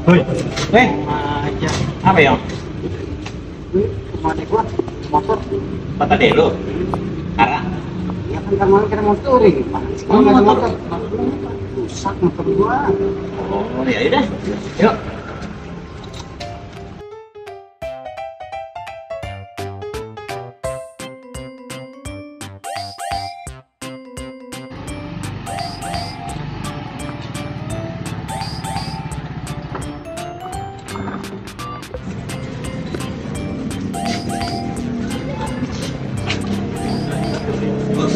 Woi, aja. Apa ya? Kemana gua? Motor. Kata deh lu. Karena Ya kan kemarin kita mau touring, Pak. Sekarang nggak ada motor. Rusak motor gua. oh ya udah. Yuk.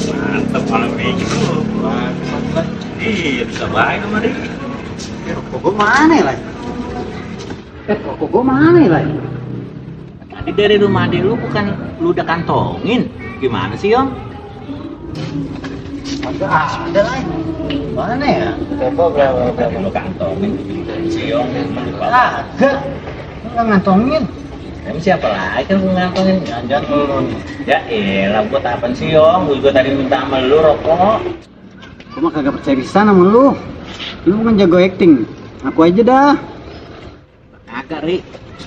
Mantap malam minggu. Iya bisa baik kemarin. Rokok gua mana ya, Lai? Rokok gua mana ya, Lai? Tadi dari rumah adik lu bukan lu udah kantongin? Gimana sih Om? Kagak ada, Lai. Mana ya? Coba berapa lu kantongin? Si Om Kagak. Lu nggak ngantongin. Emang siapa lagi kan gue ngantongin? Jangan lu. Ya elah buat apaan sih Om? Gue juga tadi minta sama lu rokok. Gua mah kagak percaya pisan sama lu. Lu kan jago acting. Aku aja dah. Kagak Ri.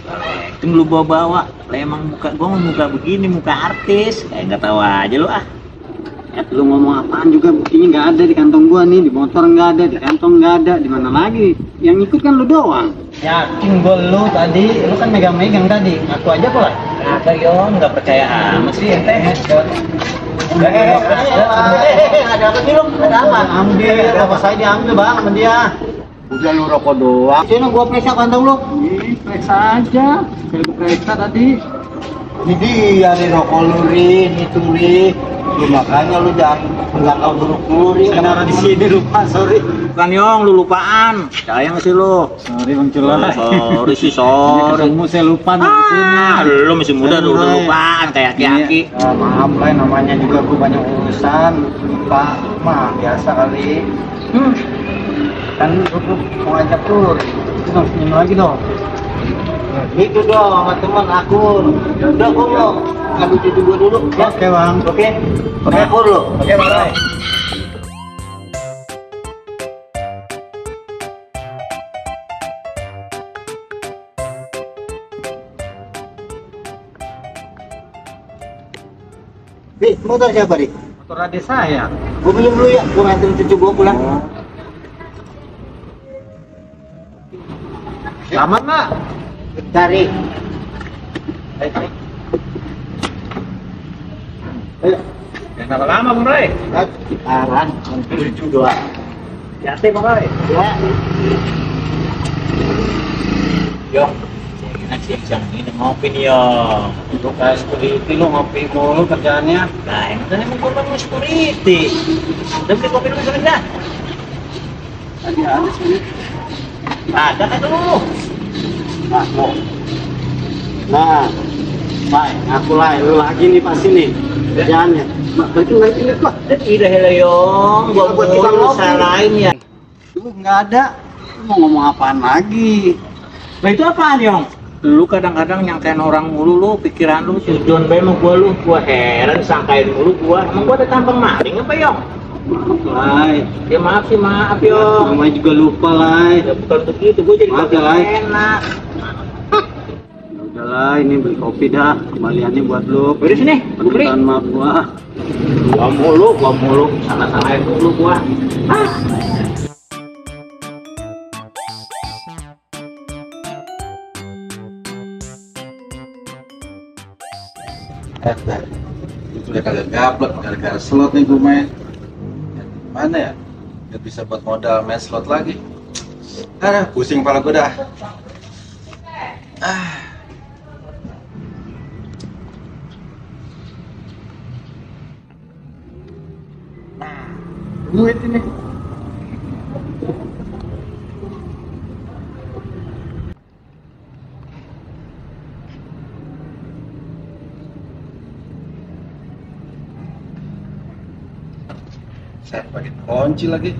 Acting lu bawa-bawa. Lah emang muka gua mau muka begini, muka artis. Kayak nggak tahu aja lu ah. Lu ngomong apaan juga buktinya nggak ada di kantong gua nih, di motor nggak ada, di kantong nggak ada, di mana lagi? Yang ikut kan lu doang. Yakin gua lu tadi, lu kan megang-megang tadi. Aku aja kok lah. Kagak Yom, nggak percaya amat sih ente. Ada apa sih lu? Ada apa? Ambil, apa saya diambil bang sama dia. Udah lu rokok doang. Sini gua periksa kantong lu. Periksa aja. Kayak gua periksa tadi. Ini dia nih rokok lu Rin, itu Rin. Lu makanya lu jangan nggak buruk-buruk Rin. Kenapa di sini lupa? Sorry. Bukan Yong, lu lupaan. Sayang sih lu. Sorry Bang Culai. Sorry sih, sorry. Ketemu saya lupa di sini. Lu masih muda lu udah lupaan kayak aki-aki. Maaf lah, namanya juga gua banyak urusan. Lupa mah biasa kali. Kan lu mau ngajak tur. Itu dong senyum lagi dong. Itu dong sama teman aku. Udah gua mau ngadu cucu gua dulu. Ya? Oke bang. Oke. Oke aku dulu. Oke bang. Bi, motor siapa di? Motor adik saya. Gua minum dulu ya. Gua nganterin cucu gua pulang. Selamat Mak. Cari. Ayo. Jangan lama Bang Ray. Sekarang cucu doa. Hati Bang Ray. Ya. Yong, siang-siang ini ngopi nih Yong. Lu kayak security lu ngopi mulu kerjaannya. Nah, ini kan emang gua mau security. Udah beli kopi dulu sebentar. Tadi ada sih. Ada kan dulu. Nah, mau. Nah, baik, aku lah, lu lagi nih pasti nih kerjaannya. Mak, balik ini kok. Tidak hello Yong, gua Buat kita mau ngopi. salahin ya. Lu nggak ada. Lu mau ngomong apaan lagi? Lah itu apaan Yong? Lu kadang-kadang nyangkain orang mulu lu, pikiran lu sujon bae sama gua heran sangkain mulu gua. Emang gua ada tampang maling apa Yong? Maaf, Lai. Ya maaf sih, maaf Yong. Namanya juga lupa, Lai. Ya bukan begitu, gua jadi Maaf kagak ya, Lai. enak. Ya udahlah, ini beli kopi dah. Kembaliannya buat lu. Beri sini, gua beri. Permintaan maaf gua. Gua mulu, sana-sana itu lu gua. Ah. Itu udah kagak gablek gara-gara slot nih gue main. Ya, mana ya? Gak bisa buat modal main slot lagi. Pusing kepala gue dah. Duit ini. Saya pakai kunci lagi.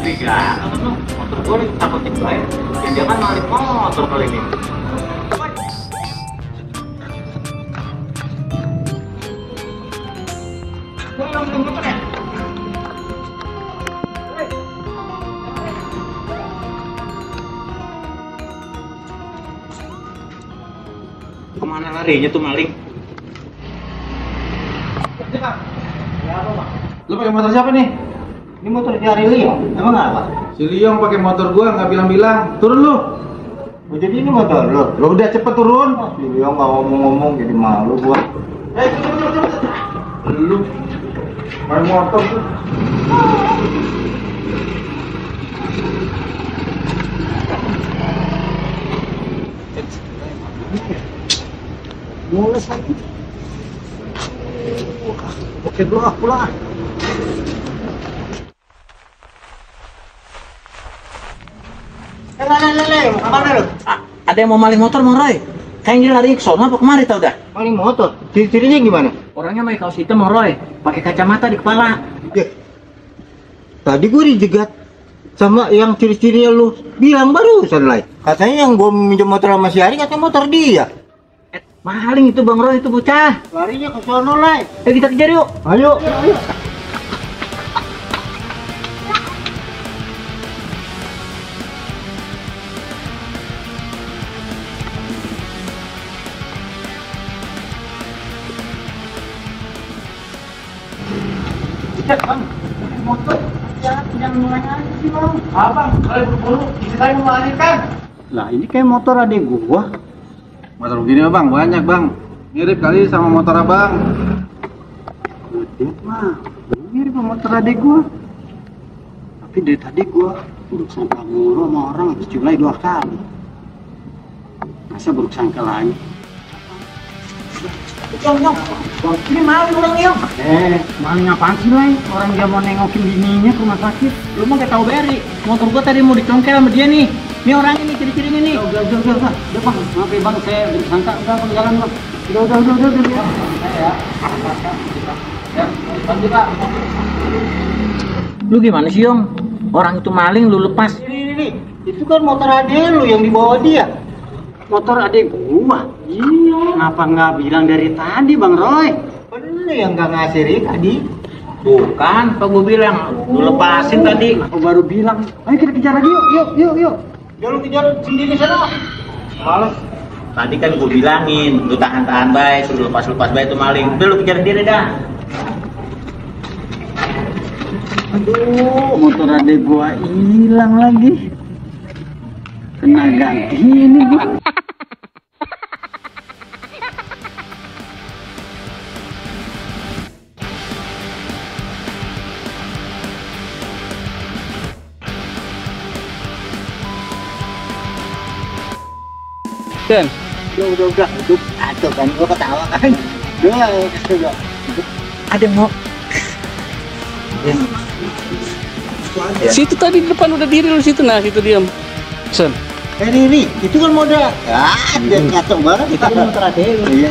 Liga, motor gue takut dibayar. Jangan maling motor kali ini. Gue yang beli motor ya? larinya tuh maling. Lu pakai motor siapa nih? Ini motor si Arilio, emang apa? Si Liong pakai motor gua nggak bilang-bilang. Turun lu. Oh, jadi ini motor lo? Lu udah cepet turun. Si Leo nggak ngomong-ngomong jadi malu gua. Lu pakai motor tuh. Mules lagi. Oke bro, pulang. Kemana lu? Ada yang mau maling motor, Bang Roy. Kayaknya dia lari ke sono apa kemari tau dah. Maling motor? Ciri-cirinya gimana? Orangnya pakai kaos hitam, Bang Roy. Pakai kacamata di kepala. Ya. Tadi gua dijegat sama yang ciri-cirinya lu bilang barusan lah. Katanya yang gua minjem motor sama si Ari katanya motor dia. Maling itu Bang Roy, itu bocah. Larinya ke sono lah. Kita kejar yuk. Ayo. Abang, kalau buru-buru, saya mau melahirkan. Lah ini kayak motor adik gua. Motor begini mah bang, banyak bang. Mirip kali sama motor abang. Dia mah mirip sama motor adik gua. Tapi dari tadi gua buruk sangka mulu sama orang habis culai 2 kali. Masa buruk sangka lagi? Yong, ini maling orang Yong. Maling apaan sih, Lai? Orang dia mau nengokin bininya ke rumah sakit. Lu mah kayak tahu beri. Motor gua tadi mau dicongkel sama dia nih. Ini orangnya nih, ciri-cirinya nih. Udah bang, maaf ya bang, saya buruk sangka. Udah bang, jalan bang. Udah. Ya. Bantu pak. Lu gimana sih, Yong? Orang itu maling, lu lepas. Ini, itu kan motor adik lu yang dibawa dia. Motor adik gua? Iya. Kenapa nggak bilang dari tadi Bang Roy? Lu yang nggak ngasih tadi. Bukan, apa gua bilang, lu lepasin tadi. Aku baru bilang, ayo kita kejar lagi yuk. Ya lu kejar sendiri sana. Males. Tadi kan gua bilangin, lu tahan-tahan baik, suruh lepas-lepas baik itu maling. Udah lu kejar sendiri dah. Aduh, motor adik gua hilang lagi. Kena ganti ini gua. Dan Udah. Aduh kan gua ketawa kan. Udah. Ada yang mau. situ tadi di depan udah diri lu situ, nah situ diam. Sen. Riri, itu kan modal. Ah, dia kacau banget itu kan motor adik lu. Iya.